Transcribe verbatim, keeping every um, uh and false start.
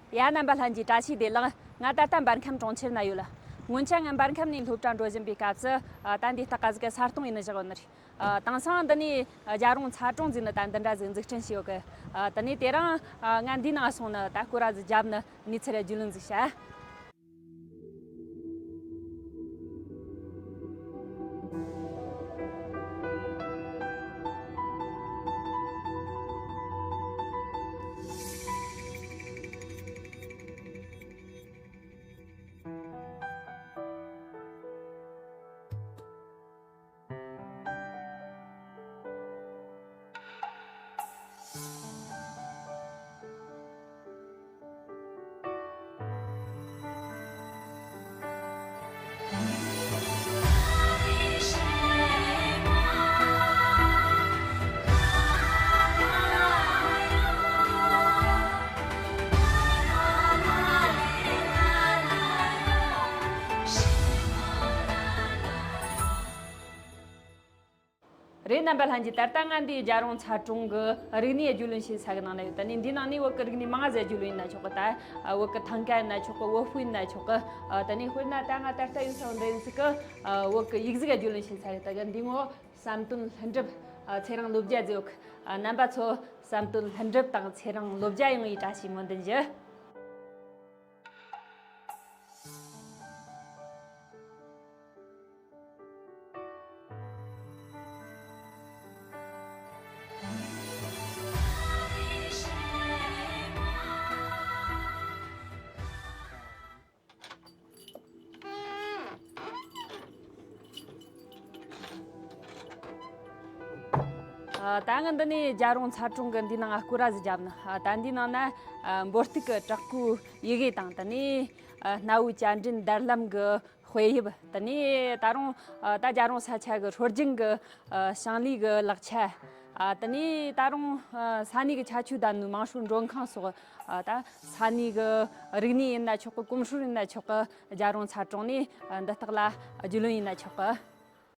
ཡ། རྣམ་པ་ལྷན་རྒྱས་བཀྲ་ཤིས་བདེ་ལེགས། ང་ད་ལྟ་འབར་ཁམས་གྲོང་ཁྱེར་ན་ཡོད། སྔོན་ཆད་ང་འབར་ཁམས་ནས་སློབ་གྲྭ་འགྲོ་བཞིན་པའི་སྐབས་སུ། ཨ། ད་འདི་སྟག་ཀ་ཟིག་གི་ས་སྟོང་ཡིན་ནི་བཞག་ཡོད་ནི་རེད། ཨ། དེང་སང་འདི་ནས་རྒྱལ་རོང་ཚ་གྲོང་ཟེར་ནི་ད་འདི་འདྲ་ཟིག་འཛུགས་སྐྲུན་བྱས་ཡོད་གི། ཨ། དེ་ནས་དེ་རིང་། ཨ། ང་འདི་ནང་སོང་ནི་ད་སྐོར་ར་ཟིག་བརྒྱབ་ནི་གནས་ཚུལ་རྒྱུས་ལོན་ཟིག་བྱ། རེད། རྣམ་པ་ལྷན་རྒྱས། ད་ལྟ་ང་འདི་རྒྱལ་རོང་ཚ་གྲོང་གི་རིག་གནས་རྒྱུས་ལོན་བྱེད་ས་གི་ནང་ན་ཡོད། ད་ནི་འདི་ནང་ནས་བོད་ཀྱི་རིག་གནས་མང་ཟིག་རྒྱུས་ལོན་ཡིན་ན་ཆོག་གི། ད་བོད་ཀྱི་ཐང་ཀ་ཡིན་ན་ཆོག་གི། བོད་ཕྲུག་ཡིན་ན་ཆོག་གི། ད་ནི་དཔེར་ན་ད་ང་ད་ལྟ་ཡོད་ས་བོ་འདི་ཡིན་ཟིག་གི། བོད་ཀྱི་ཡིག་གཟུགས་རྒྱུས་ལོན་བྱེད་ས་རེད། ད་གི་འདི་ངོ་བསམ་དོན་ལྷུན་གྲུབ་ཚེ་རིང་བློ་བརྒྱ་ཟེར་ཡོད་གི། རྣམ་པ་ཚོ་བསམ་དོན་ལྷུན་གྲུབ་དང་ཚེ་རིང་བློ་བརྒྱ་ཡོང་བའི་བཀྲ་ཤིས་སྨོན་འདུན་ཞུ། ཨ། ད་ང་འདི་ནས་རྒྱལ་རོང་ཚ་གྲོང་གི་འདི་ནང་སྐོར་ར་ཟིག་བརྒྱབ་ནི། ཨ། ད་འདི་ནང་ན། ཨ། འབོད་སྟེགས་ཀྱི་བྲག་བརྐོས་ཡི་གེ་དང་། ད་ནི། ཨ། གནའ་བོའི་བཅའ་འདྲེན་རྡར་ལམ་གྱི་དཔེ་དབྱིབས། དེ་ནས་ད་རུང་། ཨ། ད་རྒྱལ་རོང་ས་ཆ་གི་སྲོལ་རྒྱུན་གྱི། ཨ། ཞིང་ལས་ཀྱི་ལག་ཆ། ཨ། དེ་ནས་ད་རུང་། ཨ། ས་གནས་ཀྱི་ཁྱད་ཆོས་ལྡན་པའི་དམངས་སྲོལ་མགྲོན་ཁང་སོགས། ཨ། ད་ས་གནས་ཀྱི་རིག་གནས་ཡིན་ན་ཆོག་གི། གོམས་སྲོལ་ཡིན་ན་ཆོག་གི། རྒྱལ་རོང་ཚ་གྲོང་ནས། ཨ། འདི་དག་ལ་རྒྱུས་ལོན་ཡིན་ན་ཆོག་གི།